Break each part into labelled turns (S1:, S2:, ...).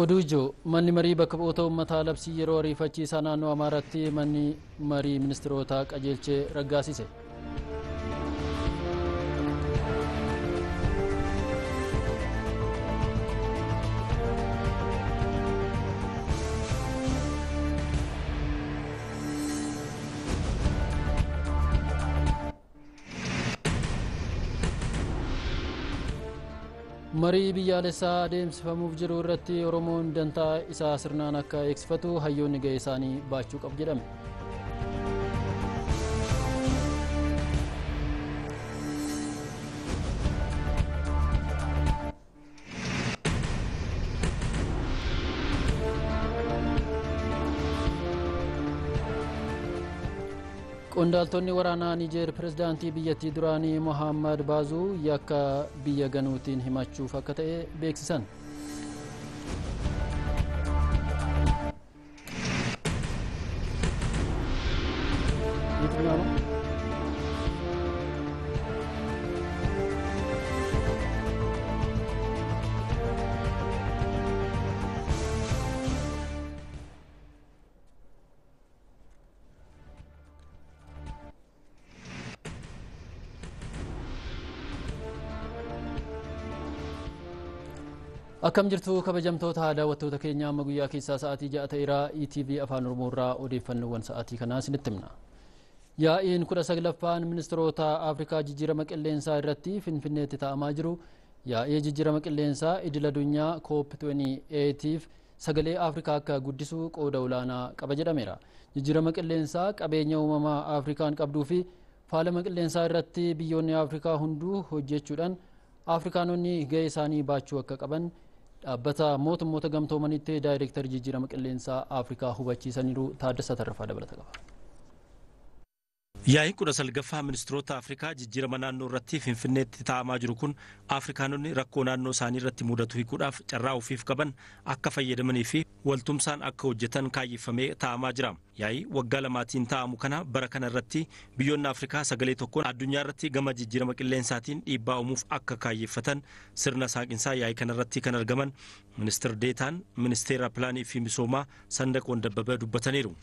S1: Oduu ijoo manni marii bakka bu'oota uummataa labsii yeroo ariifachiisaa naannoo Amaaraatti manni marii ministeerotaa qajeelchee raggaasise. Marii biyyaalessaa adeemsifamuuf jiru irratti Oromoon dantaa isaa sirnaan akka eegsifatu hayyoonni ga'ee isaanii baachuu qabu jedhame. Qondaaltonni waraanaa Niijeer pirezidaantii biyyattii duraanii Mohammad Baazuu yakka biyya ganuutiin himachuuf akka ta'e beeksisan. Akkam jirtu kabajamtoota daawwattoota keenya amma guyyaa keessaa sa'aatii 6 ta'eera ETV Afaan Oromoo irraa odeeffannoowwan sa'aatii kanaa isinitti himna. Yaa'iin 19ffaan ministeerota Afrikaa jijjiirama qilleensaa irratti Finfinneetti taa'amaa jiru. Yaa'ii jijjiirama qilleensaa idil addunyaa COP28f sagalee Afrikaa akka guddisu qooda olaanaa qaba jedhameera. Jijjiirama qilleensaa qabeenya uumamaa Afrikaan qabduu fi faalama qilleensaa irratti biyyoonni Afrikaa hunduu hojjechuudhaan Afrikaanonni ga'ee isaanii baachuu akka qaban dhaabbata mootummoota gamtoomanitti daayireektarii jijjiirama qilleensaa Afrikaa hubachiisaniiru. Taaddasaa Tarrafaa dabalata qaba.
S2: Yaa'iin 19ffaa ministeerota Afrikaa jijjiirama naannoo irratti Finfinneetti taa'amaa jiru kun Afrikaanonni rakkoo naannoo isaanii irratti mudatu hiikuudhaaf carraa ofiif qaban akka fayyadamanii fi waltumsaan akka hojjetan kaayyeffamee taa'amaa jira. Yaa'ii waggaa lamaatiin taa'amu kana bara kana irratti biyyoonni Afrikaa sagalee tokkoon addunyaa irratti gama jijjiirama qilleensaatiin dhiibbaa uumuuf akka kaayyeffatan sirna saaqinsaa yaa'ii kana irratti kan argaman ministeer Deetaan ministeera pilaanii fi misoomaa Sandaq Wandabbabee dubbataniiru.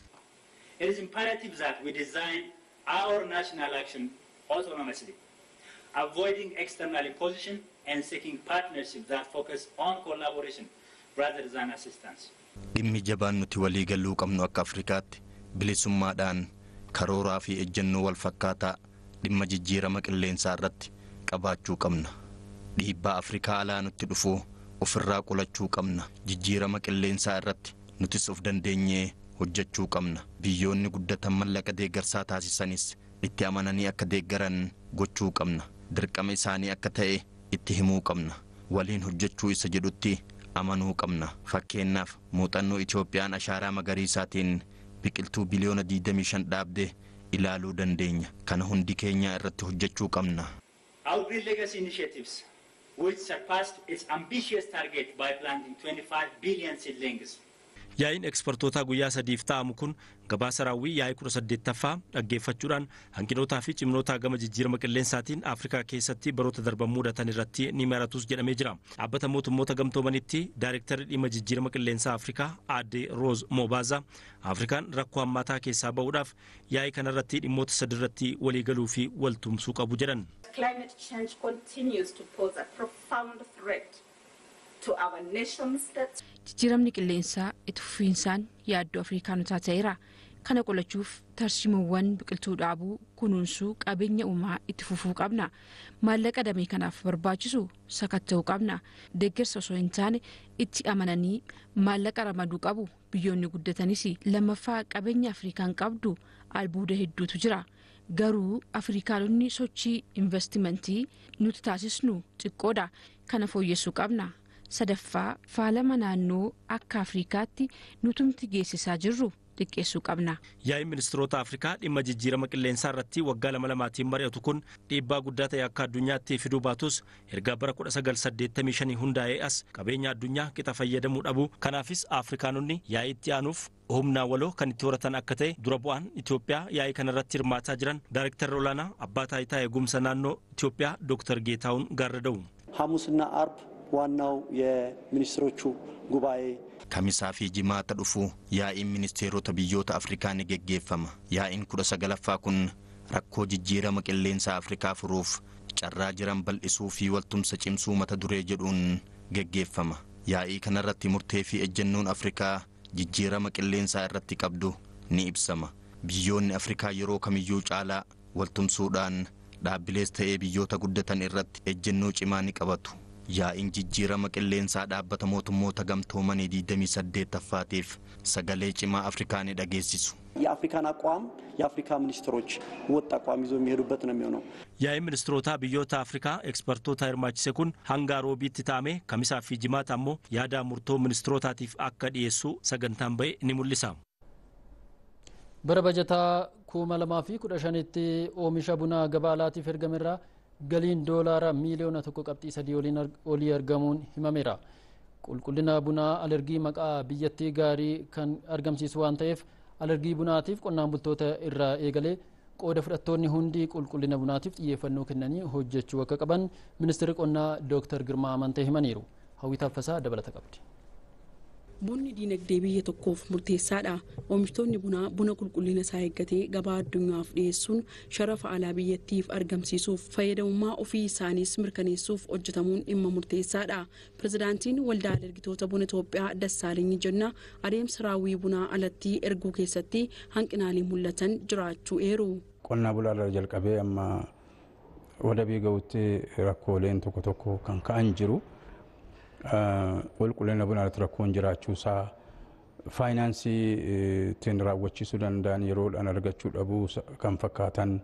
S3: It is imperative that we design our national action autonomously, avoiding external imposition and seeking partnerships that focus on collaboration rather than assistance.
S4: Dhimmi jabaan nuti walii galuu qabnu akka Afrikaatti bilisummaadhaan karooraa fi ejjennoo wal fakkaataa dhimma jijjiirama qilleensaa irratti qabaachuu qabna. Dhiibbaa Afrikaa alaa nutti dhufu ofirraa qolachuu qabna. Jijjiirama qilleensaa irratti nutis of dandeenyee hojjechuu qabna. Biyyoonni guddatan mallaqa deeggarsaa taasisanis itti amananii akka deeggaran gochuu qabna. Dirqama isaanii akka ta'e itti himuu qabna. Waliin hojjechuu isa jedhutti amanuu qabna. Fakkeenyaaf muuxannoo Itoophiyaan ashaaraa magariisaatiin biqiltuu biliyoona 25 dhaabde ilaaluu dandeenya. Kana hundi keenya irratti hojjechuu qabna.
S3: Our Green Legacy initiatives, which surpassed its ambitious target by planting 25 billion seedlings.
S2: Yaa'iin ekspertootaa guyyaa sadiif taa'amu kun gabaasa raawwii yaa'ii 18ffaa dhaggeeffachuudhaan hanqinootaa fi cimnoota gama jijjiirama qilleensaatiin Afrikaa keessatti baroota darban mudatan irratti ni maratus jedhamee jira. Dhaabbata mootummoota gamtoomanitti daayirektarri dhimma jijjiirama qilleensaa Afrikaa aadde Rooz Moobaaza Afrikaan rakkoo hammaataa keessaa bahuudhaaf yaa'ii kanarratti dhimmoota sadirratti waliigaluu fi waltumsuu qabu jedhan.
S5: Climate change continues to pose a profound threat to our nation states.
S6: Jijjiiramni qilleensaa itti fufiinsaan yaaddoo Afrikaanotaa ta'eera. Kana qolachuuf tarsiimoowwan biqiltuu dhaabuu, kunuunsuu, qabeenya uumaa itti fufuu qabna. Maallaqa damee kanaaf barbaachisu sakatta'uu qabna. Deeggarsa osoo hin taane itti amananii maallaqa ramaduu qabu biyyoonni guddatanis. Lammaffaa qabeenya Afrikaan qabdu albuuda hedduutu jira. Garuu Afrikaanonni sochii investimentii nuti taasisnu xiqqoodha. Kana fooyyessuu qabna. Sadaffaa faalama naannoo akka Afrikaatti nutumti geessisaa jirru xiqqeessuu qabna.
S2: Yaa'iin ministeerota Afrikaa dhimma jijjiirama qilleensaa irratti waggaa lama lamaatiin mari'atu kun dhiibbaa guddaa ta'e akka addunyaatti fiduu baatus erga bara 1985 hundaa'ee as qabeenya addunyaa qixa fayyadamuu dhabu. Kanaafis Afrikaanonni yaa'ii itti aanuuf humna waloo kan itti horatan akka ta'e dura bu'aan Itoophiyaa yaa'ii kanarratti hirmaataa jiran daayirektarri olaanaa abbaa taayitaa eegumsa naannoo Itoophiyaa Dooktar Geetahuun Gaarrada'u.
S7: ሐሙስና አርብ ዋናው የሚኒስትሮቹ ጉባኤ
S4: Kamisaa fi Jimaata dhufu yaa'iin ministeerota biyyoota Afrikaa ni geggeeffama. Yaa'iin 19ffaa kun rakkoo jijjiirama qilleensaa Afrikaa furuuf carraa jiran bal'isuu fi waltumsa cimsuu mata duree jedhuun geggeeffama. Yaa'ii kanarratti murtee fi ejjennoon Afrikaa jijjiirama qilleensaa irratti qabdu ni ibsama. Biyyoonni Afrikaa yeroo kamiyyuu caalaa waltumsuudhaan dhaabbilees ta'ee biyyoota guddatan irratti ejjennoo cimaa ni qabatu. Yaa'iin jijjiirama qilleensaa dhaabbata mootummoota gamtoomanii 28ffaatiif sagalee cimaa Afrikaa ni dhageessisu.
S7: የአፍሪካን አቋም የአፍሪካ ሚኒስትሮች ወጥ አቋም ይዞ የሚሄዱበት ነው የሚሆነው።
S2: Yaa'iin ministeerota biyyoota Afrikaa ekspertoota hirmaachise kun hanga roobiitti taa'ame Kamisaa fi Jimaata ammoo yaada murtoo ministeerotaatiif akka dhiyeessu sagantaan ba'e ni mul'isa.
S1: Bara bajataa 2015tti oomisha bunaa gabaa alaatiif ergamerraa galiin doolaara miiliyoona 1.3 olii argamuun himameera. Qulqullina bunaa alergii maqaa biyyattii gaarii kan argamsiisu waan ta'eef alergii bunaatiif qonnaan bultoota irraa eegalee qooda fudhattoonni hundi qulqullina bunaatiif xiyyeeffannoo kennanii hojjechuu akka qaban ministeerri qonnaa Dooktar Girmaa Amantee himaniiru. Hawwii Taaffasaa dabalata qabdi.
S8: Bunni diinagdee biyya tokkoof murteessaadha. Oomishtoonni bunaa buna qulqullina isaa eeggatee gabaa addunyaaf dhiyeessuun sharafa alaa biyyattiif argamsiisuuf fayyadamummaa ofii isaaniis mirkaneessuuf hojjetamuun dhimma murteessaadha. Pirezidaantiin Waldaa Alergitoota Buna Itoophiyaa Dassaalenyi Jennaa adeemsa raawwii bunaa alatti erguu keessatti hanqinaalee mul'atan jiraachuu eeru.
S9: Qonnaa bulaarraa jalqabee amma wadabii gahutti rakkooleen tokko tokko kan ka'an jiru. Qulqullina bunaa irratti rakkoon jiraachuusaa, faayinaansii ittiin raawwachiisuu danda'an yeroodhaan argachuu dhabuu kan fakkaatan,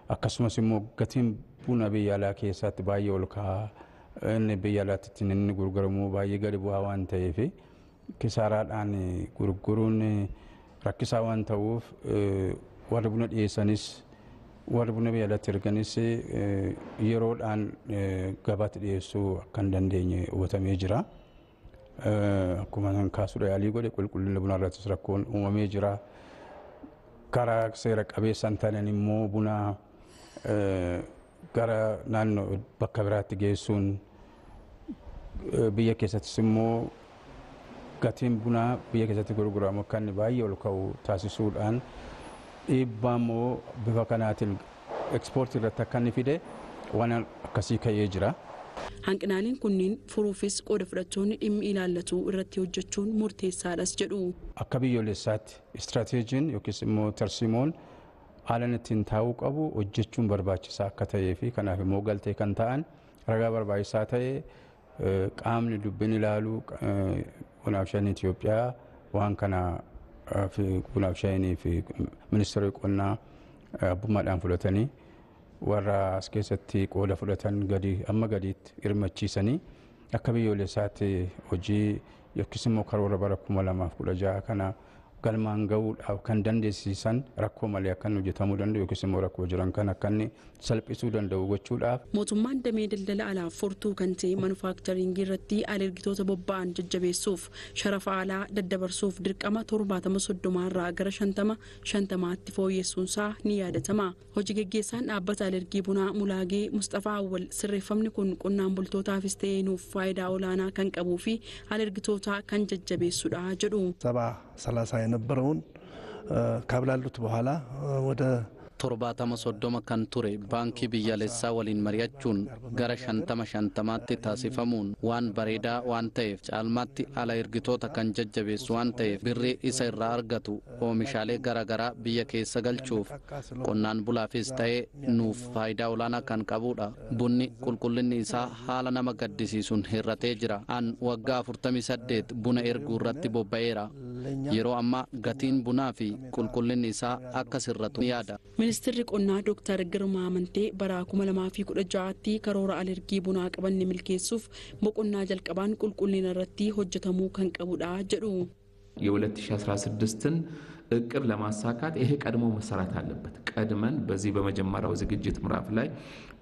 S9: akkasumas immoo gatiin buna biyya alaa keessatti baay'ee ol ka'aa, inni biyya alaatti ittiin inni gurguramu baay'ee gadi bu'aa waan ta'eef kisaaraadhaan gurguruun rakkisaa waan ta'uuf warri buna dhiyeessanis warri buna biyya alaatti erganis yeroodhaan gabaatti dhiyeessuu akka hin dandeenye hubatamee jira. Akkuma kaasuudha yaalii godhe qulqullina bunaa irrattis rakkoon uumamee jira. Karaa seera qabeessa hin taaneen immoo buna gara naannoo bakka biraatti geessuun, biyya keessattis immoo gatiin bunaa biyya keessatti gurguramu akka inni baay'ee ol ka'u taasisuudhaan dhiibbaa immoo bifa kanaatiin ekspoortii irratti akka inni fide waan akkasii ka'ee jira.
S8: Hanqinaaleen kunneen furuufis qooda fudhattoonni dhimmi ilaallatu irratti hojjechuun murteessaadhas jedhu.
S9: Akka biyyoolessaatti istiraateejiin yookiis immoo tarsiimoon haala ittiin taa'uu qabu hojjechuun barbaachisaa akka ta'ee fi kanaaf immoo galtee kan ta'an ragaa barbaachisaa ta'e qaamni dubbiin ilaalu bunaaf shaayii Itoophiyaa waan kana fi bunaaf shaayii fi ministeerri qonnaa abbummaadhaan fudhatanii warra as keessatti qooda fudhatan gadi amma gadiitti hirmachiisanii akka biyyoolessaatti hojii yookiis immoo karoora bara 2016 kana galmaan gahuudhaaf kan dandeessisan rakkoo malee akka inni hojjetamuu danda'u yookiis immoo rakkoo jiran kan akka inni salphisuu danda'u gochuudhaaf.
S8: Mootummaan damee daldala alaaf furtuu kan ta'e manufaakcharingii irratti alergitoota bobba'an jajjabeessuuf sharafa alaa daddabarsuuf dirqama 70-30 irraa gara 50-50tti fooyyessuunsaa ni yaadatama. Hojii geggeessaan dhaabbata alergii bunaa Mulaagee Mustafaa Awwal sirreeffamni kun qonnaan bultootaafis ta'ee nuuf faayidaa olaanaa kan qabuu fi alergitoota kan jajjabeessudha jedhu.
S10: 70-30 የነበረውን ካብላሉት በኋላ ወደ
S11: 70-30 kan ture baankii biyyaalessaa waliin mari'achuun gara 50-50tti taasifamuun waan bareedaa waan ta'eef caalmaatti ala ergitoota kan jajjabeessu waan ta'eef birrii isa irraa argatu oomishaalee garaagaraa biyya keessa galchuuf qonnaan bulaafis ta'ee nuuf faayidaa olaanaa kan qabudha. Bunni qulqullinni isaa haala nama gaddisiisuun hir'atee jira. An waggaa 48 buna erguu irratti bobba'eera. Yeroo ammaa gatiin bunaa fi qulqullinni isaa akka sirratu yaada.
S8: Ministeerri qonnaa Dooktar Girmaa Amantee bara 2016tti karoora alergii bunaa qabanne milkeessuuf boqonnaa jalqabaan qulqullina irratti hojjetamuu kan qabudha jedhu.
S12: የ2016ን እቅድ ለማሳካት ይሄ ቀድሞ መሰራት አለበት። ቀድመን በዚህ በመጀመሪያው ዝግጅት ምዕራፍ ላይ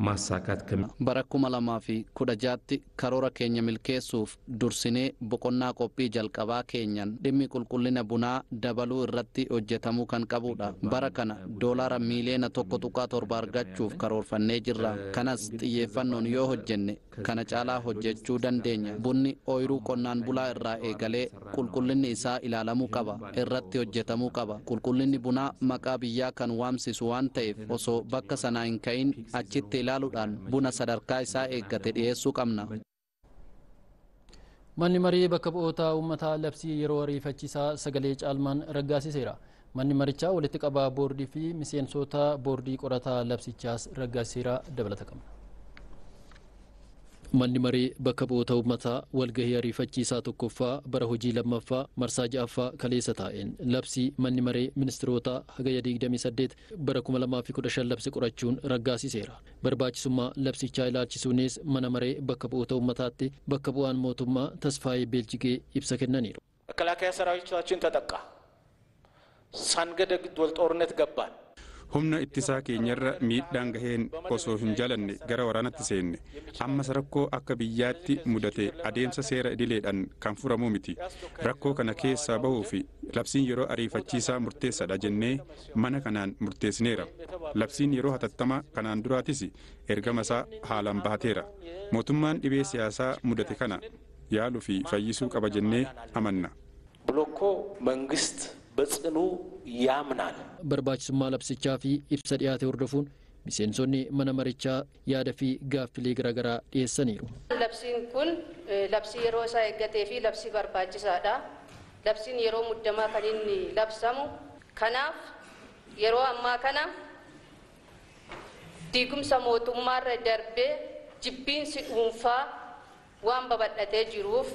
S12: ማሳካት
S11: Bara 2016tti karoora keenya milkeessuuf dursinee boqonnaa qophii jalqabaa keenyan dhimmi qulqullina bunaa dabaluu irratti hojjetamuu kan qabudha. Bara kana doolaara miiliyoona 1.7 argachuuf karoorfannee jirra. Kanas xiyyeeffannoon yoo hojjenne kana caalaa hojjechuu dandeenya. Bunni ooyiruu qonnaan bulaa irraa eegalee qulqullinni isaa ilaalamuu qaba, irratti hojjetamuu qaba. Qulqullinni bunaa maqaa biyyaa kan waamsisu waan ta'eef osoo bakka sanaa hin ka'in achitti ilaaluudhaan buna sadarkaa isaa eeggate dhiyeessuu qabna.
S1: Manni marii bakka bu'oota uummataa labsii yeroo ariifachiisaa sagalee caalmaan raggaasiseera. Manni marichaa walitti qabaa boordii fi miseensota boordii qorataa labsichaas raggaasiseera dabalata qabna. Manni marii bakka bu'oota uummataa walgahii ariifachiisaa tokkoffaa bara hojii lammaffaa marsaa ja'affaa kaleessa taa'een labsii manni maree ministiroota hagaya 28 bara 2015 labsi qorachuun raggaasiseera. Barbaachisummaa labsichaa ilaalchisuunis mana maree bakka bu'oota uummataatti bakka bu'aan mootummaa Tasfaayee Beeljigee ibsa kennaniiru.
S13: መከላከያ ሰራዊታችን ተጠቃ። ሳንገደግድ ወደ ጦርነት ገባን።
S14: Humna ittisaa keenyarra miidhaan gaheen osoo hin jalanne gara waraanatti seenne. Ammas rakkoo akka biyyaatti mudate adeemsa seera idileedhaan kan furamu miti. Rakkoo kana keessaa bahuu fi labsiin yeroo ariifachiisaa murteessaadha jennee mana kanaan murteessineera. Labsiin yeroo hatattamaa kanaan duraatis ergama isaa haalaan bahateera. Mootummaan dhibee siyaasaa mudate kana yaaluu fi fayyisuu qaba jennee amanna.
S13: ብሎኮ መንግስት በጽኑ ያምናል።
S1: Barbaachisummaa labsichaa fi ibsa dhiyaate hordofuun miseensonni mana marichaa yaada fi gaaffilee garaagaraa dhiyeessaniiru.
S15: Labsiin kun labsii yeroo isaa eeggatee fi labsii barbaachisaadha. Labsiin yeroo muddamaa kan inni labsamu. Kanaaf yeroo ammaa kana diigumsa mootummaarra darbee jibbiinsi dhuunfaa waan babal'atee jiruuf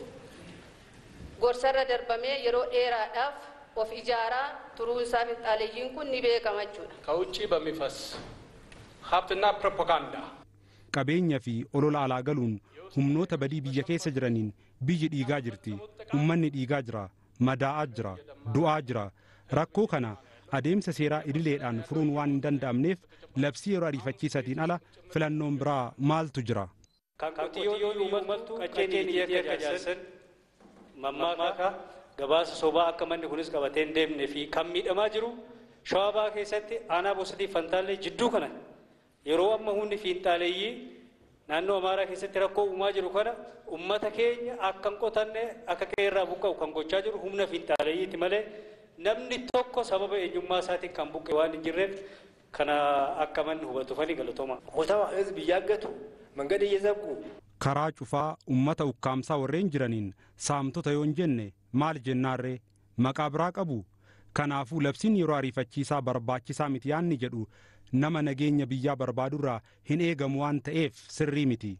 S15: gorsarra darbamee yeroo dheeraadhaaf of ijaaraa turuunsaa finxaaleeyyiin kun ni beekama jechuudha.
S13: ከውጭ በሚፈስ ሀብትና ፕሮፓጋንዳ
S16: Qabeenya fi olola alaa galuun humnoota badii biyya keessa jiraniin biyyi dhiigaa jirti. Uummanni dhiigaa jira, madaa'aa jira, du'aa jira. Rakkoo kana adeemsa seeraa idileedhaan furuun waan hin danda'amneef labsii yeroo ariifachiisaatiin ala filannoon biraa maaltu jira?
S13: Kan qotiyyoon uumattu qacceen hiyyee akka jaarsan mammaaka gabaasa sobaa akka manni kunis qabatee hin deemne fi kan miidhamaa jiru shawaa keessatti aanaa bosotii fantaallee jidduu kana yeroo amma humni fiinxaaleeyyii naannoo Amaaraa keessatti rakkoo uumaa jiru kana ummata keenya akka hin qotanne akka qeerraa buqqa'u kan gochaa jiru humna fiinxaaleeyyiiti malee namni tokko sababa eenyummaa isaatiin kan buqqe waan hin jirreef kana akka manni hubatufani galatooma.
S17: ቦታ ህዝብ እያገቱ መንገድ እየዘጉ
S16: Karaa cufaa ummata ukkaamsaa warreen jiraniin saamtota yoon jenne maal jennaarree maqaa biraa qabu. Kanaafuu labsiin yeroo ariifachiisaa barbaachisaa miti yaanni jedhu nama nageenya biyyaa barbaadurraa hin eegamu waan ta'eef sirrii miti.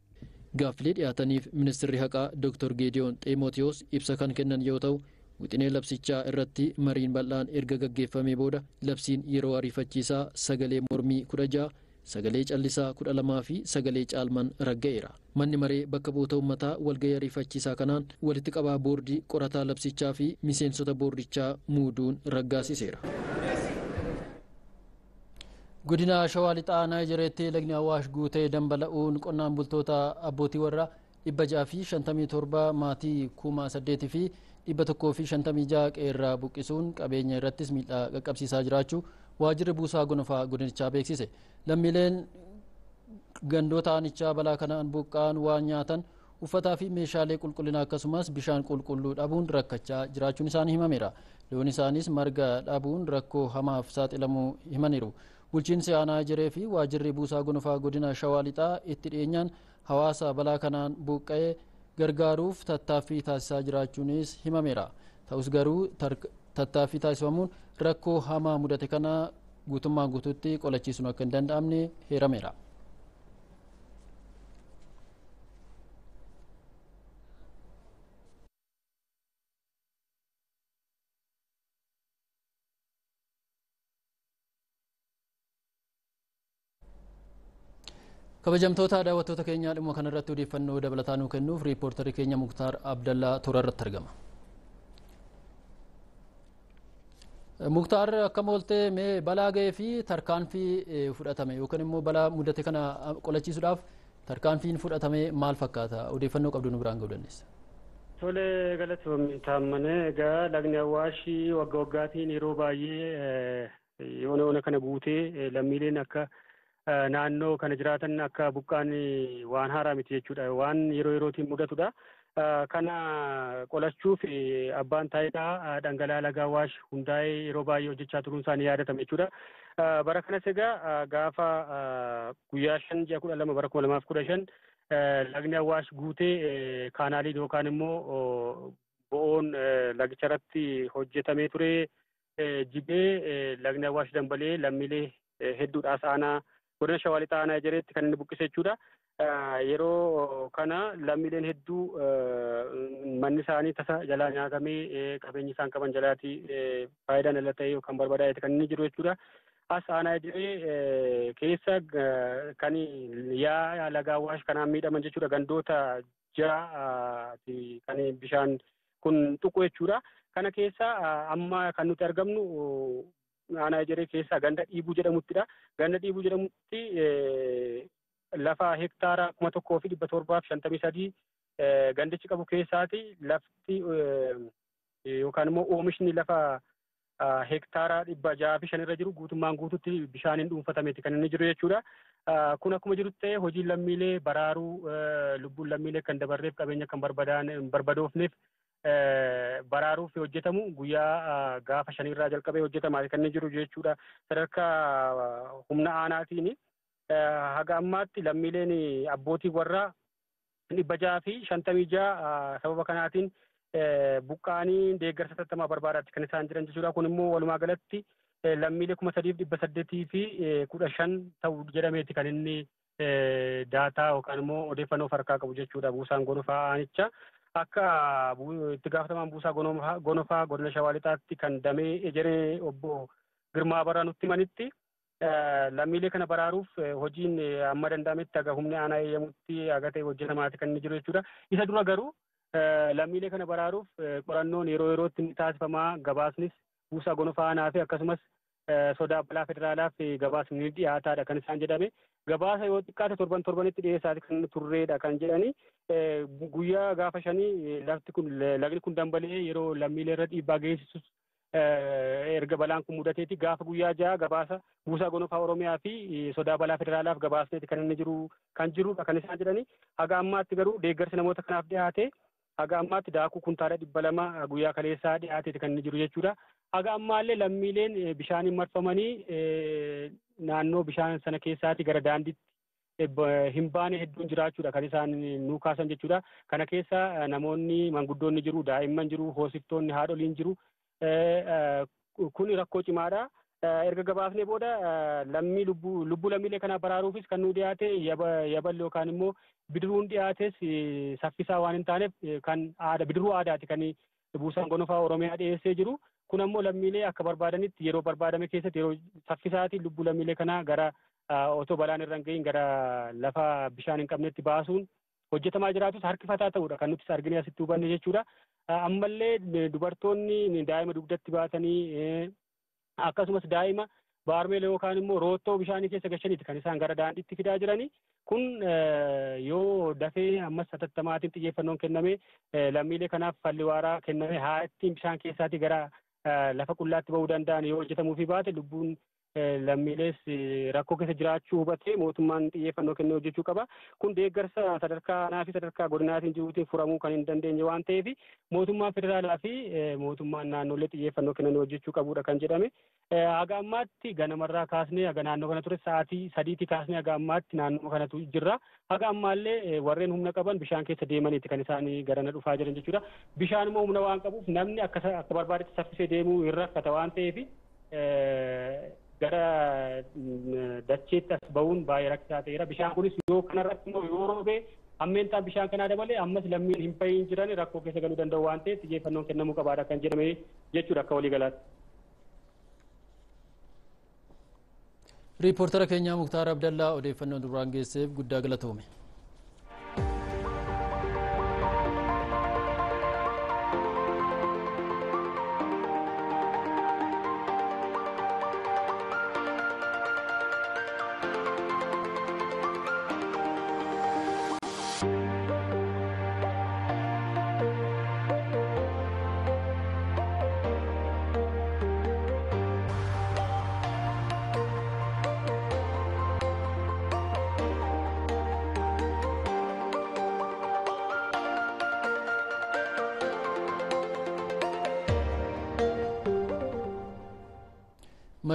S1: Gaaffilee dhiyaataniif ministirri haqaa Dr. Geediyoon Ximootiyoos ibsa kan kennan yoo ta'u wixinee labsichaa irratti mariin bal'aan erga gaggeeffamee booda labsiin yeroo ariifachiisaa sagalee mormii 16 sagalee callisaa 12 fi sagalee caalman ragga'eera. Manni maree bakka bu'oota uummataa walgahii ariifachiisaa kanaan walitti qabaa boordii qorataa labsichaa fi miseensota boordichaa muuduun raggaasiseera. Godina Shawaa Lixaa Naayijeeriyaatti lagni Awaash guutee dambala'uun qonnaan bultoota abbootii warraa 657 maatii 8,156 qeerraa buqqisuun qabeenya irrattis miidhaa qaqqabsiisaa jiraachuu waajjirri buusaa gonofaa godinichaa beeksise. Lammiileen gandoota aanichaa balaa kanaan buqqa'an waan nyaatan uffataa fi meeshaalee qulqullinaa akkasumas bishaan qulqulluu dhabuun rakkachaa jiraachuun isaanii himameera. Loon isaanis marga dhabuun rakkoo hamaaf saaxilamuu himaniiru. Bulchiinsi aanaa Ejeree fi waajjirri buusaa gonofaa godina Shawaa Lixaa itti dhiyeenyaan hawaasa balaa kanaan buqqa'ee gargaaruuf tattaaffii taasisaa jiraachuunis himameera. Ta'us garuu tattaaffii taasifamuun rakkoo hamaa mudate kana guutummaan guutuutti qolachiisuun akka hin danda'amne heerameera. Kabajamtoota daawwattoota keenyaa dhimma kanarratti odeeffannoo dabalataa nuu kennuuf riippoortarri keenya Muktaar Abdallaa toora irratti argama. Muktaar, akkam ooltee? Mee balaa ga'ee fi tarkaanfii fudhatame yookaan immoo balaa mudate kana qolachiisuudhaaf tarkaanfiin fudhatame maal fakkaata? Odeeffannoo qabdu nu biraan ga'uu dandeessa.
S13: Tole, galatoomii Taammanee. Egaa lagni Awaashii wagga waggaatiin yeroo baay'ee yoona yoona kana guutee lammiileen akka naannoo kana jiraatan akka buqqaan waan haaraa miti jechuudha. Waan yeroo yerootiin mudatudha. Kana qolachuuf abbaan taayitaa dhangala'aa laga Awaash hundaa'ee yeroo baay'ee hojjechaa turuun isaanii yaadatama jechuudha. Bara kanas egaa gaafa guyyaa 5 ji'a 12 bara 2015 lagni Awaash guutee kaanaaliin yookaan immoo bo'oon lagicha irratti hojjetamee ture jigee lagni Awaash dambalee lammiilee hedduudhaas aanaa godina Shawaa Lixaa aanaa Ejereetti kan inni buqqise jechuudha. Yeroo kana lammiileen hedduu manni isaanii tasa jalaa nyaatamee, qabeenyi isaan qaban jalaati faayidaan ala ta'e yookaan barbadaa'e kan inni jiru jechuudha. As aanaa Ejeree keessa kan yaa laga Awaash kanaan miidhaman jechuudha, gandoota ja'a kan bishaan kun tuqu jechuudha. Kana keessa amma kan nuti argamnu aanaa Ejeree keessa ganda Dhiibuu jedhamuttidha. Ganda Dhiibuu jedhamutti lafa hektaara 1753 gandichi qabu keessaati lafti yookaan immoo oomishni lafa hektaara 605 irra jiru guutummaan guututti bishaaniin dhuunfatameeti kan inni jiru jechuudha. Kun akkuma jirutti ta'e, hojiin lammiilee baraaruu, lubbuun lammiilee kan dabarreef, qabeenya kan barbadoofneef baraaruuf hojjetamu guyyaa gaafa shanirraa jalqabee hojjetamaa kan inni jiru jechuudha. Sadarkaa humna aanaatiin haga ammaatti lammiileen abbootii warraa 656 sababa kanaatiin buqqaanii deeggarsa hatattamaa barbaadaatti kan isaan jiran jechuudha. Kun immoo walumaa galatti lammiilee 3815 ta'u jedhameeti kan inni daataa yookaan immoo odeeffannoo harkaa qabu jechuudha buusaan gonofaa aanicha. Akka itti gaafatamaan buusaa gonofaa godina Shawaa Lixaatti kan damee Ejeree obbo Girmaa Abarraa nutti himanitti, lammiilee kana baraaruuf hojiin amma danda'ametti haga humni aanaa eeyyamutti haga ta'e hojjetamaati kan inni jiru jechuudha. Isa dura garuu lammiilee kana baraaruuf qorannoon yeroo yerootti ni taasifamaa, gabaasnis buusaa gonofaa aanaa fi akkasumas sodaa balaa federaalaaf gabaasni ni dhiyaataadha kan isaan jedhame. Gabaasa yoo xiqqaate torban torbanitti dhiyeessaati kan turreedha kan jedhani. Guyyaa gaafa shanii lafti kun, lagni kun dambalee yeroo lammiilee irra dhiibbaa geessisus erga balaan kun mudateeti gaafa guyyaa 6 gabaasa buusaa gonofaa Oromiyaa fi sodaa balaa federaalaaf gabaasneeti kan inni jiru kan jirudha kan isaan jedhani. Haga ammaatti garuu deeggarsi namoota kanaaf dhiyaate haga ammaatti daakuu kuntaala 200 guyyaa kaleessaa dhiyaateeti kan inni jiru jechuudha. Haga ammaallee lammiileen bishaaniin marfamanii naannoo bishaan sana keessaati gara daandiitti hin baane hedduun jiraachuudha kan isaan nuu kaasan jechuudha. Kana keessa namoonni manguddoonni jiru, daa'imman jiru, hoosiftoonni haadholiin jiru. Kun rakkoo cimaadha. Erga gabaasnee booda lammii lubbuu lammiilee kanaa baraaruufis kan nuu dhiyaate yaballi yookaan immoo bidiruun dhiyaates saffisaa waan hin taaneef kan aadaa bidiruu aadaati kan buusaan gonofaa Oromiyaa dhiyeessee jiru. Kun ammoo lammiilee akka barbaadanitti yeroo barbaadame keessatti yeroo saffisaatiin lubbuu lammiilee kanaa gara otoo balaan irra hin gahin gara lafa bishaan hin qabnetti baasuun hojjetamaa jiraatus harkifataa ta'uudha kan nuti argine asitti hubanne jechuudha. Ammallee dubartoonni daa'ima dugdatti baatanii, akkasumas daa'ima baarmeela yookaan immoo roottoo bishaanii keessa gashaniiti kan isaan gara daandiitti fidaa jiranii. Kun yoo dafee ammas hatattamaatiin xiyyeeffannoon kenname, lammiilee kanaaf falli waaraa kenname, haa ittiin bishaan keessaatii gara lafa qullaatti ba'uu danda'an yoo hojjetamuufii baate, lubbuun lammiilees rakkoo keessa jiraachuu hubatee mootummaan xiyyeeffannoo kennee hojjechuu qaba. Kun deeggarsa sadarkaa aanaa fi sadarkaa godinaatiin jiruutiin furamuu kan hin dandeenye waan ta'eef, mootummaan federaalaa fi mootummaan naannolee xiyyeeffannoo kennanii hojjechuu qabudha kan jedhame. Haga ammaatti ganamarraa kaasnee haga naannoo kana ture, sa'aatii 3tti kaasnee haga ammaatti naannoo kanatu jirra. Haga ammaallee warreen humna qaban bishaan keessa deemaniiti kan isaan garana dhufaa jiran jechuudha. Bishaan immoo humna waan qabuuf namni akka barbaadetti saffisee deemuu hin rakkata waan ta'eef, gara dacheetti as bahuun baay'ee rakkisaa ta'eera. Bishaan kunis yoo kanarratti immoo yoo roobee hammeentaan bishaan kanaa dabalee ammas lammiin hin bahiin jiran rakkoo keessa galuu danda'u waan ta'eef, xiyyeeffannoon kennamuu qabaadha kan jedhame jechuudha akka waliigalaatti.
S1: Riippoortara keenya Muktaar Abdallaa odeeffannoo duraan geesseef guddaa galatoome.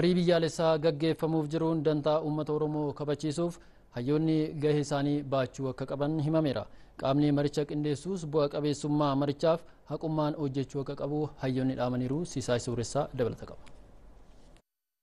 S1: Marii biyyaalessaa gaggeeffamuuf jiruun dantaa uummata Oromoo kabachiisuuf hayyoonni gahee isaanii baachuu akka qaban himameera. Qaamni maricha qindeessuus bu'a qabeessummaa marichaaf haqummaan hojjechuu akka qabu hayyoonni dhaamaniiru. Siisaa Suuressaa dabalata qaba.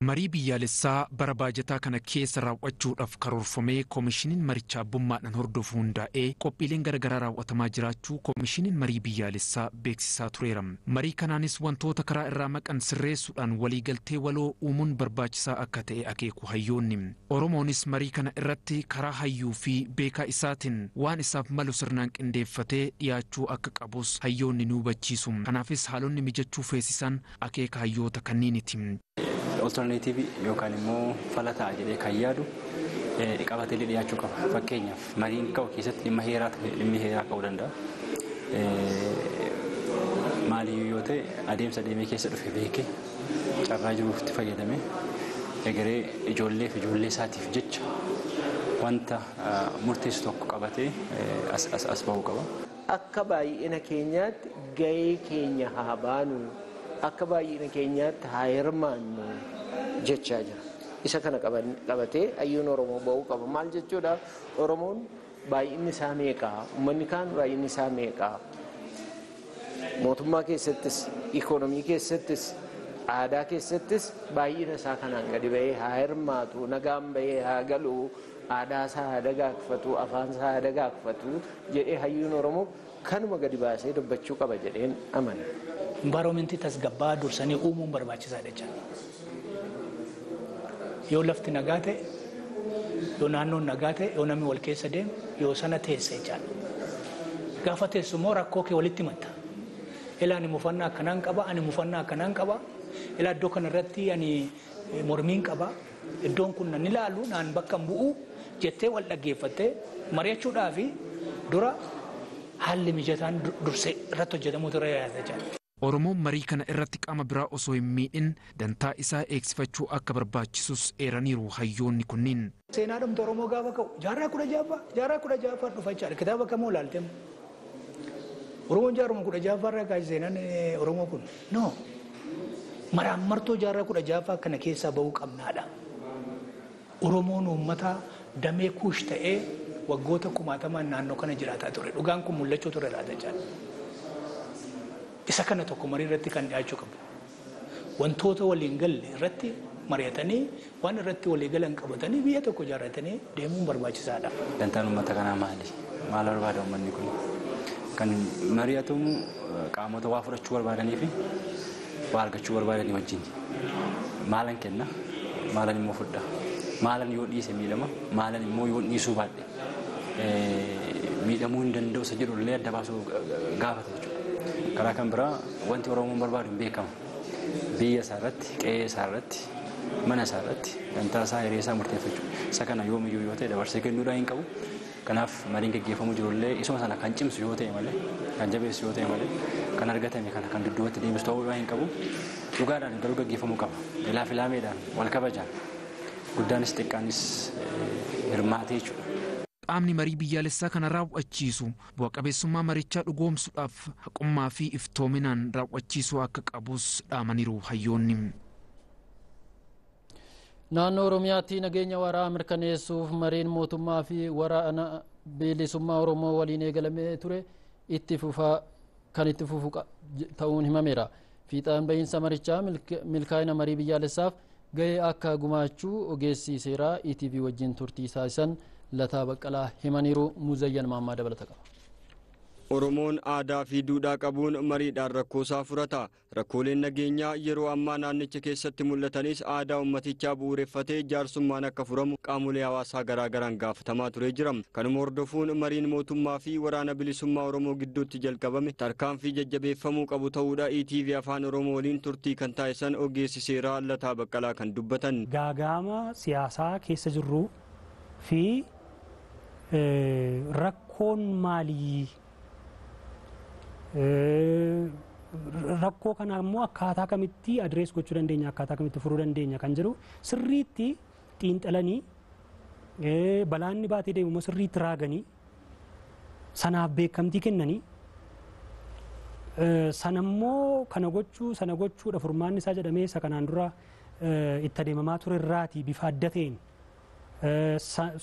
S18: Marii biyyaalessaa bara baajataa kana keessa raawwachuudhaaf karoorfamee koomishiniin marichaa abbummaadhaan hordofu hundaa'ee qophiileen garaagaraa raawwatamaa jiraachuu koomishiniin marii biyyaalessaa beeksisaa tureera. Marii kanaanis wantoota karaa irraa maqan sirreessuudhaan waliigaltee waloo uumuun barbaachisaa akka ta'e akeeku hayyoonni. Oromoonis marii kana irratti karaa hayyuu fi beekaa isaatiin waan isaaf malu sirnaan qindeeffatee dhiyaachuu akka qabus hayyoonni ni hubachiisu. Kanaafis haalonni mijachuu feesisan akeeka hayyoota kanniiniti.
S19: Alternative yookaan immoo fala ta'a jedhee kan yaadu qabatee dhiyaachuu qaba. Fakkeenyaaf mariin ka'u keessatti dhimma heeraa ka'uu danda'a. Maaliyyuu yoo ta'e adeemsa deemee keessa dhufe beekee carraa jiruuf itti fayyadamee egeree ijoollee fi ijoollee isaatiif jecha wanta murteessu tokko qabatee as ba'uu qaba.
S20: Akka baay'ina keenyaatti gahee keenya haa baanu. Akka baay'ina keenyaatti haa hirmaannu jechaa jira. Isa kana qabatee hayyuun Oromoo ba'uu qaba. Maal jechuudha? Oromoon baay'inni isaa meeqa? Uummanni kaan baay'inni isaa meeqa? Mootummaa keessattis, ikoonomii keessattis, aadaa keessattis baay'ina isaa kanaan gadi ba'ee haa hirmaatu, nagaan ba'ee haa galu, aadaa isaa haa dagaagfatu, afaan isaa haa dagaagfatu jedhee hayyuun Oromoo kanuma gadi baasee dubbachuu qaba jedheen amana.
S21: Envaaroomentii tasgabbaa dursanii uumuun barbaachisaadha jechuudha. Yoo lafti nagaa ta'e, yoo naannoon nagaa ta'e, yoo namni wal keessa deemu, yoo sana teessa jechuudha. Gaafa teessu immoo rakkoo kee walitti himatta. Ilaa ani mufannaa akkanaan qaba, ani mufannaa akkanaan qaba, ilaa iddoo kanarratti ani mormiin qaba, iddoon kun nan ilaalu, naan bakka hin bu'u jettee wal dhaggeeffattee mari'achuudhaa fi dura haalli mijataan dursee irratti hojjetamuutu irra yaada jechuudha.
S18: Oromoon marii kana irratti qaama biraa osoo hin miidhin dantaa isaa eegsifachuu akka barbaachisus eeraniiru hayyoonni kunniin.
S21: Seenaa dhumta Oromoo gaafa ka'u jaarraa 16ffaa dhufa jechaadha. Kitaaba kamoo ilaaltee Oromoon jaarruma 16ffaa irraa kaasee seenaan Oromoo kun no maraammartoo jaarraa 16ffaa kana keessaa bahuu qabnaadha. Oromoon uummata damee kuush ta'ee waggoota kumaatamaan naannoo kana jiraataa ture. Dhugaan kun mul'achuu ture laata jechaadha. Isa kana tokko marii irratti kan dhiyaachuu qabu. Wantoota waliin galle irratti mari'atanii waan irratti walii galan qabatanii biyya tokko ijaarratanii deemuun barbaachisaadha.
S19: Dantaan uummata kanaa maali? Maal barbaada uummanni kun? Kan mari'atamu qaamota waa fudhachuu barbaadanii fi waa argachuu barbaadanii wajjin. Maalan kenna? Maalan immoo fudha? Maalan yoo dhiise miidhama? Maalan immoo yoo dhiisuu baadhe? Miidhamuu hin danda'u isa jedhu illee adda baasuu gaafata jechuudha. Karaa kan biraa wanti Oromoon barbaadu hin beekamu. Biyya isaa irratti, qe'ee isaa irratti, mana isaa irratti dantaa isaa hiree isaa murteeffachuu. Isa kana yoomiyyuu yoo ta'e dabarsee kennuudhaan hin qabu. Kanaaf mariin gaggeeffamuu jirullee isuma sana kan cimsu yoo ta'e malee, kan jabeessu yoo ta'e malee, kan argatame kana kan dudduubatti deebisu ta'uudhaan hin qabu. Dhugaadhaan garuu gaggeeffamuu qaba. Ilaa filaameedhaan wal kabajaan guddaanis xiqqaanis hirmaatee jechuudha.
S18: Qaamni marii biyyaalessaa kana raawwachiisu bu'a qabeessummaa marichaa dhugoomsuudhaaf haqummaa fi iftoominaan raawwachiisuu akka qabus dhaamaniiru hayyoonni.
S1: Naannoo Oromiyaatti nageenya waaraa mirkaneessuuf mariin mootummaa fi waraana bilisummaa Oromoo waliin eegalamee ture itti fufu ta'uun himameera. Fiixaan bahiinsa marichaa milkaa'ina marii biyyaalessaaf gahee akka gumaachuu ogeessi seeraa ETV wajjin turtii taasisan Lataa Baqqalaa himaniiru. Muzayyan Maammaa dabalata qaba.
S22: Oromoon aadaa fi duudhaa qabuun mariidhaan rakkoo isaa furata. Rakkooleen nageenyaa yeroo ammaa naannicha keessatti mul'atanis aadaa uummatichaa bu'uureffatee jaarsummaan akka furamu qaamolee hawaasaa garaa garaan gaafatamaa turee jira. Kanuma hordofuun mariin mootummaa fi waraana bilisummaa Oromoo gidduutti jalqabame tarkaanfii jajjabeeffamuu qabu ta'uudha ETV Afaan Oromoo waliin turtii kan taasisan ogeessi seeraa Lataa Baqqalaa kan dubbatan.
S23: Gaagaama siyaasaa keessa jirru fi rakkoon maalii rakkoo kana immoo akkaataa kamitti adrees gochuu dandeenya, akkaataa kamitti furuu dandeenya kan jedhu sirriitti xiinxalanii balaanni baatee deemu immoo sirriitti raaganii sanaaf beekamtii kennanii sanammoo kana gochuu sana gochuudha furmaanni isaa jedhamee isa kanaan dura itti adeemamaa ture irraatii bifa adda ta'een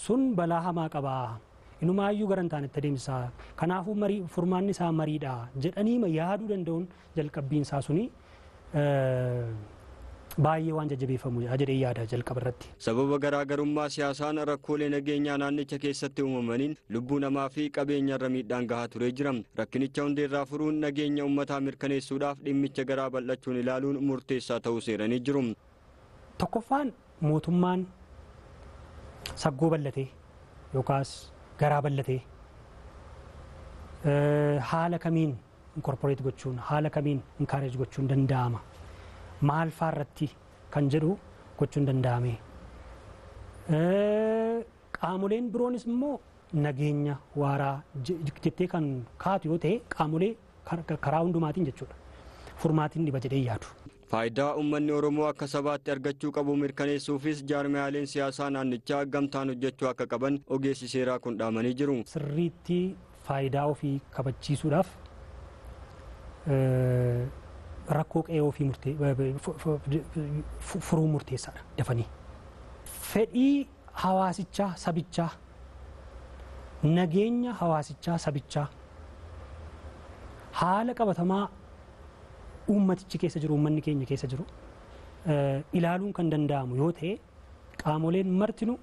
S23: sun balaa hamaa qaba. Inumaayyuu gara hin taane itti adeemsisaa. Kanaafuu marii furmaanni isaa mariidha jedhanii yaaduu danda'uun jalqabbiin isaa suni baay'ee waan jajjabeeffamu jedhee yaada jalqaba irratti.
S22: Sababa garaagarummaa siyaasaan rakkoolee nageenyaa naannicha keessatti uumamaniin lubbuu namaa fi qabeenya irra miidhaan gahaa turee jira. Rakkinicha hundeerraa furuun nageenya uummataa mirkaneessuudhaaf dhimmicha garaa bal'achuun ilaaluun murteessaa ta'uu seeranii jiru.
S23: Tokkoffaan mootummaan saggoo bal'atee yookaas garaa bal'atee haala kamiin inkorporeet gochuun haala kamiin inkaareej gochuun danda'ama. Maal faarratti kan jedhu gochuun danda'ame. Qaamoleen biroonis immoo nageenya waaraa jettee kan kaatu yoo ta'e qaamolee karaa hundumaatiin jechuudha. Furmaatiin dhiba jedhee yaadu.
S22: Faayidaa uummanni Oromoo akka sabaatti argachuu qabu mirkaneessuufis jaarmiyaaleen siyaasaa naannichaa gamtaan hojjechuu akka qaban ogeessi seeraa kun dhaamanii jiru.
S23: Sirriitti faayidaa ofii kabachiisuudhaaf rakkoo qe'ee ofii furuu murteessaadha dafanii. Fedhii hawaasichaa sabichaa nageenya hawaasichaa sabichaa haala qabatamaa uummatichi keessa jiru uummanni keenya keessa jiru ilaaluun kan danda'amu yoo ta'e qaamoleen martinu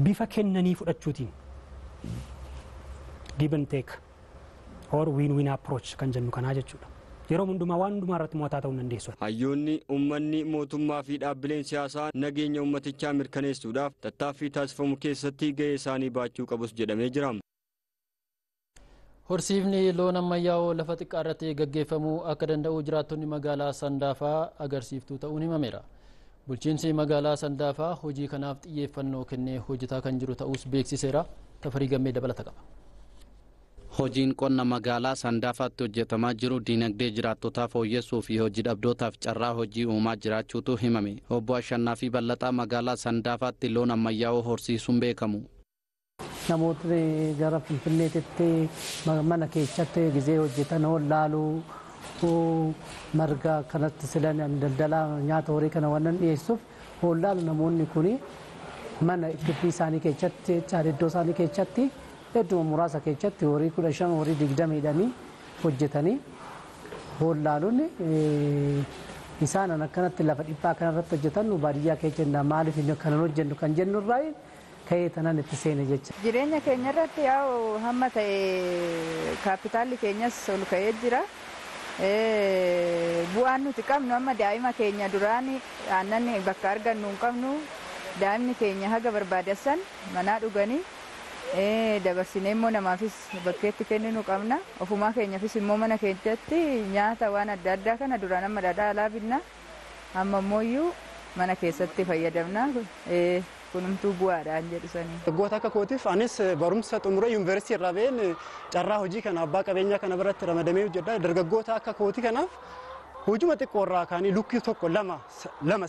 S23: bifa kennanii fudhachuutiin give and take or win-win approach kan jennu kanaa jechuudha. Yeroo hundumaa waan hundumaa irratti mo'ataa ta'uu dandeessu.
S22: Hayyoonni uummanni mootummaa fi dhaabbileen siyaasaa nageenya uummatichaa mirkaneessuudhaaf tattaaffii taasifamu keessatti gahee isaanii baachuu qabus jedhamee jira.
S1: Horsiifni loon ammayyaa'oo lafa xiqqaa irratti gaggeeffamuu akka danda'u jiraattonni magaalaa Sandaafaa agarsiiftuu ta'uun himameera. Bulchiinsi magaalaa Sandaafaa hojii kanaaf xiyyeeffannoo kennee hojjetaa kan jiru ta'us beeksiseera. Tafarii Gammee dabalata qaba.
S11: Hojiin qonna magaalaa Sandaafaatti hojjetamaa jiru diinagdee jiraattotaa fooyyessuu fi hojii dhabdootaaf carraa hojii uumaa jiraachuutu himame. Obbo Ashannaa fi Bal'axaa magaalaa Sandaafaatti loon ammayyaa'oo horsiisuun beekamu.
S3: Namootni gara Finfinneetitti mana keessatti gizee hojjetan hollaaluu marga kanatti silan daldalaa nyaata horii kana waan dhiyeessuuf hollaalu namoonni kuni mana gibbii isaanii keessatti iddoo isaanii keessatti hedduma muraasa keessatti horii 15 horii 20 hidhanii hojjetanii hollaaluun isaan akkanatti lafa dhiphaa kanarratti hojjetan baadiyyaa keessa jenna maaliif kanan hojjennu kan jennu irraa ka'ee tanan itti seene jecha.
S5: Jireenya keenya irratti yaa'u hamma ta'e kaapitaalli keenyas ol ka'ee jira. Bu'aan nuti qabnu amma daa'ima keenya duraan aannan bakka argannu hin qabnu daa'imni keenya haga barbaadan manaa dhuganii dabarsinee immoo namaafis bakkeetti kenninu qabna. Ofumaa keenyaafis immoo mana keenyatti nyaata waan adda addaa kana duraan amma dhadhaa alaa binna amma immoo mana keessatti fayyadamna. Kunumtuu bu'aadhaan jedhu sanii.
S6: Waggoota akka kootiif anis barumsa xumuree yuunivarsiitii irraa ba'een carraa hojii kana abbaa qabeenyaa kana biratti ramadamee hojjedha. Dargaggoota akka kootii kanaaf hojuma xiqqoo irraa ka'anii lukkii tokko lama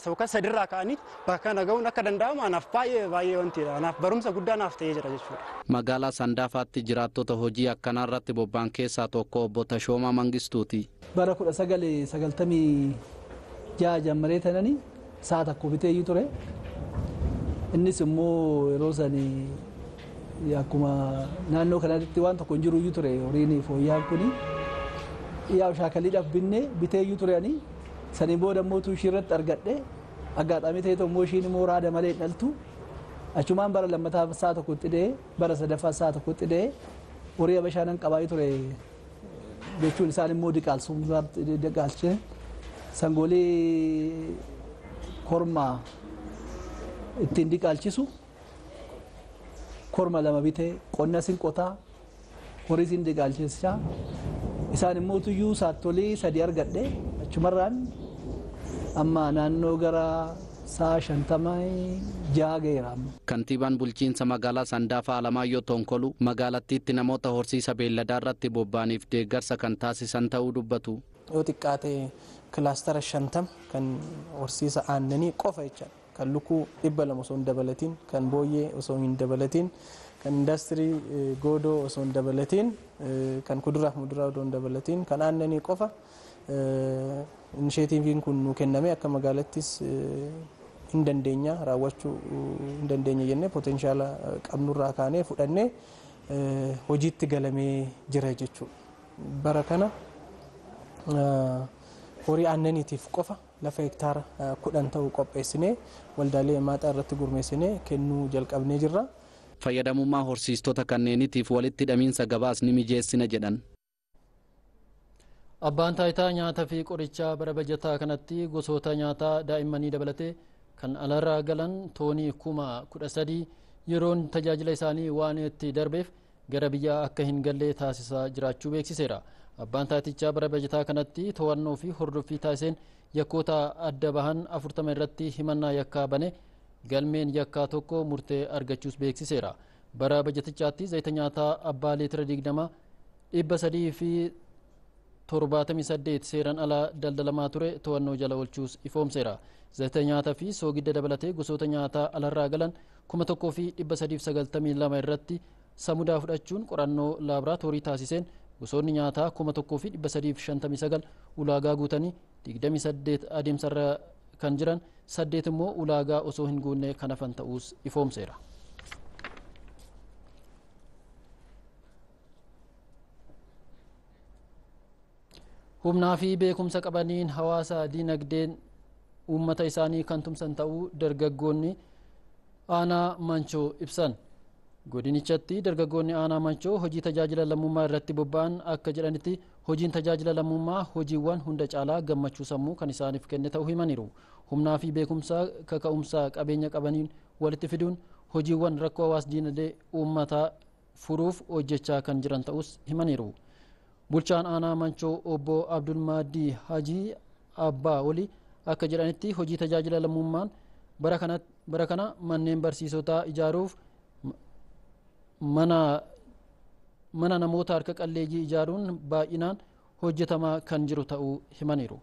S6: yookaan sadirraa ka'anii bakka kana ga'uun akka danda'amu anaaf baay'ee baay'ee wantiidha. Anaaf barumsa guddaa naaf ta'ee jira jechuudha.
S11: Magaalaa Sandaafaatti jiraattota hojii akkanaa irratti bobba'an keessaa tokko obbo Tashoomaa Mangistuuti.
S24: Bara 1996 jammaree tananii sa'a tokko bitee iyyuu ture. Innis immoo yeroo sani akkuma naannoo kanatti waan tokko hin jiru iyyuu ture horiin fooyyaan kuni yaa shaakaliidhaaf binnee bitee iyyuu ture ani saniin booda immoo ishii irratti argadhe aggaadhaamii ta'e immoo ishiin immoo raada malee hin dhaltu achumaan bara lammataa sa'a tokkotti dhee bara sadaffaa sa'a tokkotti dhee horii abashaanan qabaa ture jechuun isaan immoo diqaalchee sangoolee kormaa ittiin diqaalchisu korma lama bitee qonna sin qotaa horii sin diqaalchisaa isaan immoo tuyyuu saattolii sadii argadhe achumarraan amma naannoo gara sa'a 56 ga'eera.
S11: Kantiibaan bulchiinsa magaalaa Sandaafaa Alamaayyoo Tonkolu magaalattiitti namoota horsiisa beelladaa irratti bobba'aniif deeggarsa kan taasisan ta'uu dubbatu.
S25: Yoo xiqqaate kilaastara 50 kan horsiisa aannanii qofa jechaadha. Kan lukkuu 200 osoo hin dabalatiin, kan booyyee osoo hin dabalatiin, kan indaastirii godoo osoo hin dabalatiin, kan kuduraaf muduraa osoo hin dabalatiin, kan aannanii qofa Inisheetiiviin kun nu kenname akka magaalattis hin dandeenya raawwachuu hin dandeenya jennee potenshaala qabnurraa kaanee fudhannee hojiitti galamee jira jechuudha. Bara kana horii aannaniitiif qofa lafa hektaara 10 ta'u qopheessinee waldaalee maaxaa irratti gurmeessinee kennuu jalqabnee jirra.
S11: Fayyadamummaa horsiistota kanneeniitiif walitti hidhamiinsa gabaas ni mijeessina jedhan.
S1: Abbaan taayitaa nyaataa fi qorichaa bara bajataa kanatti gosoota nyaataa daa'immanii dabalatee kan alarraa galan toonii 13,000 yeroon tajaajila isaanii waan itti darbeef gara biyyaa akka hin galle taasisaa jiraachuu beeksiseera. Abbaan taayitichaa bara bajataa kanatti to'annoo fi hordoffii taasiseen yakkoota adda bahan 40 irratti himannaa yakkaa bane galmeen yakkaa tokko murtee argachuus beeksiseera. Bara bajatichaatti zayita nyaataa abbaa leetira 20 378 seeraan ala daldalamaa ture to'annoo jala oolchuus ifoomseera. Zayita nyaataa fi soogidda dabalatee gosoota nyaataa alarraa galan 1392 irratti samudaa fudhachuun qorannoo laaboraatoorii taasiseen gosoonni nyaataa 1359 ulaagaa guutanii 28 adeemsarra kan jiran 8 immoo ulaagaa osoo hin guunne kan hafan ta'uus ifoomseera. Humnaa fi beekumsa qabaniin hawaasa diinagdeen uummata isaanii kan tumsan ta'uu dargaggoonni aanaa Manchoo ibsan. Godinichatti dargaggoonni aanaa Manchoo hojii tajaajila lammummaa irratti bobba'an akka jedhanitti hojiin tajaajila lammummaa hojiiwwan hunda caalaa gammachuu sammuu kan isaaniif kenne ta'uu himaniiru. Humnaa fi beekumsa kaka'umsa qabeenya qabaniin walitti fiduun hojiiwwan rakkoo hawaas diinagdee uummataa furuuf hojjechaa kan jiran ta'us himaniiru. Bulchaan aanaa Manchoo obbo Abdulmaaddii Hajii Abbaa Olii akka jedhanitti hojii tajaajila lammummaan bara kana manneen barsiisotaa ijaaruuf mana namoota harka qalleeyyii ijaaruun baay'inaan hojjetamaa kan jiru ta'uu himaniiru.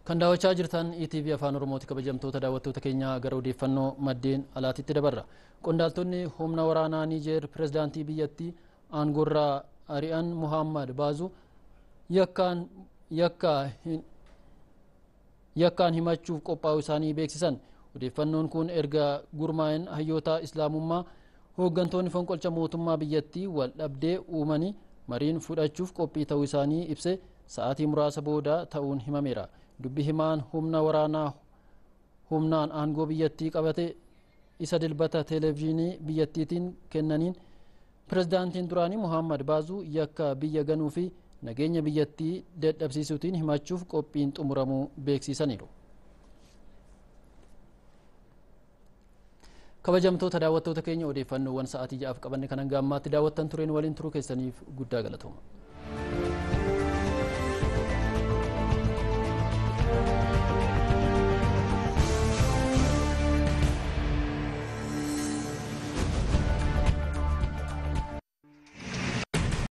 S1: Kan daawwachaa jirtan ETV Afaan Oromooti. Kabajamtoota daawwattoota keenya gara odeeffannoo maddeen alaatitti dabarra. Qondaaltonni humna waraanaa Niijeer pirezidaantii biyyattii aangoorraa ari'an Muhammad Baazuu yakkaan himachuuf qophaa'uu isaanii beeksisan. Odeeffannoon kun erga gurmaa'een hayyoota Islaamummaa hooggantoonni fonqolcha mootummaa biyyattii wal dhabdee uumanii mariin fudhachuuf qophii ta'uu isaanii ibse sa'aatii muraasa booda ta'uun himameera. Dubbi himaan humna waraanaa humnaan aangoo biyyattii qabate isa dilbata televezyiinii biyyattiitiin kennaniin pirezidaantiin duraanii Muhammad Baazuu yakka biyya ganuu fi nageenya biyyattii dadhabsiisuutiin himachuuf qophiin xumuramuu beeksisaniiru. Kabajamtoota daawwattoota keenya odeeffannoowwan sa'aatii 6 qabanne kan hanga ammaatti daawwattan tureen waliin turuu keessaniif guddaa galatooma.